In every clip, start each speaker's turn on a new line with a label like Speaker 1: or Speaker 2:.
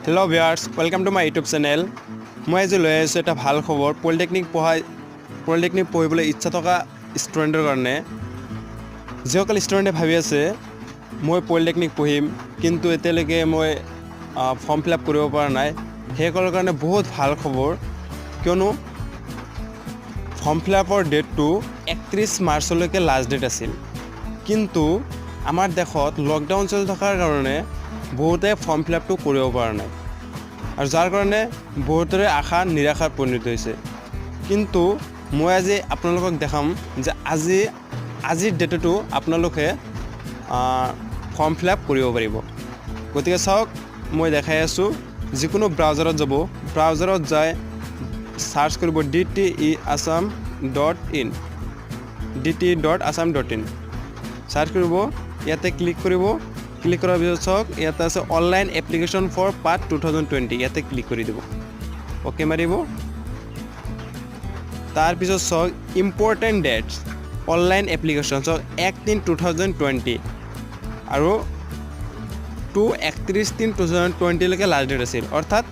Speaker 1: Hello viewers, welcome to my YouTube channel. মই আজি লৈ আহিছোঁ এটা ভাল খবৰ পলিটেকনিক পঢ়িবলৈ ইচ্ছা থকা ষ্টুডেণ্টৰ কাৰণে। যিসকল ষ্টুডেণ্টে ভাবি আছে মই পলিটেকনিক পঢ়িম, কিন্তু এতিয়ালৈকে মই ফৰ্ম ফিল আপ কৰিব পৰা নাই, সেইসকলৰ কাৰণে বহুত ভাল খবৰ। কিয়নো ফৰ্ম ফিল আপৰ ডেটটো 31 মাৰ্চলৈকে লাষ্ট ডেট আছিল, কিন্তু আমাৰ দেশত লকডাউন চলি থকাৰ কাৰণে বহুতে ফৰ্ম ফিল আপটো কৰিব পৰা নাই আৰু যাৰ কাৰণে বহুতৰে আশা নিৰাশাত পৰিণত হৈছে। কিন্তু মই আজি আপোনালোকক দেখাম যে আজিৰ ডেটতো আপোনালোকে ফৰ্ম ফিল আপ কৰিব পাৰিব। গতিকে চাওক, মই দেখাই আছোঁ। যিকোনো ব্ৰাউজাৰত যাব, ব্ৰাউজাৰত যাই চাৰ্চ কৰিব dteassam.in, dte.assam.in search কৰিব। ইয়াতে ক্লিক কৰিব। ক্লিক কৰাৰ পিছত চাওক, ইয়াতে আছে online application for PAT 2020। ইয়াতে ক্লিক কৰি দিব, অ'কে মাৰিব। তাৰপিছত চাওক, ইম্পৰ্টেণ্ট that's online application. চাওক, 1/3/2020 আৰু টু 31/3/2020লৈকে লাষ্ট ডেট আছিল। অৰ্থাৎ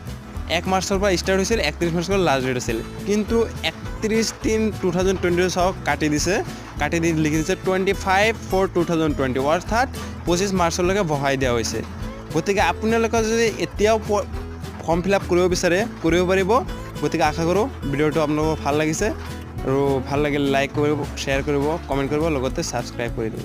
Speaker 1: 1 মাৰ্চৰ পৰা ষ্টাৰ্ট হৈছিল, 31 মাৰ্চৰ লাষ্ট ডেট আছিল। কিন্তু 31/3/2020 চাওক, কাটি দিছে। কাটি দি লিখি দিছে 25/4/2020, অৰ্থাৎ 25 মাৰ্চলৈকে বঢ়াই দিয়া হৈছে। গতিকে আপোনালোকে যদি এতিয়াও ফৰ্ম ফিল আপ কৰিব বিচাৰে, কৰিব পাৰিব। গতিকে আশা কৰোঁ ভিডিঅ'টো আপোনালোকৰ ভাল লাগিছে আৰু ভাল লাগিলে লাইক কৰিব, শ্বেয়াৰ কৰিব, কমেণ্ট কৰিব, লগতে ছাবস্ক্ৰাইব কৰি দিব।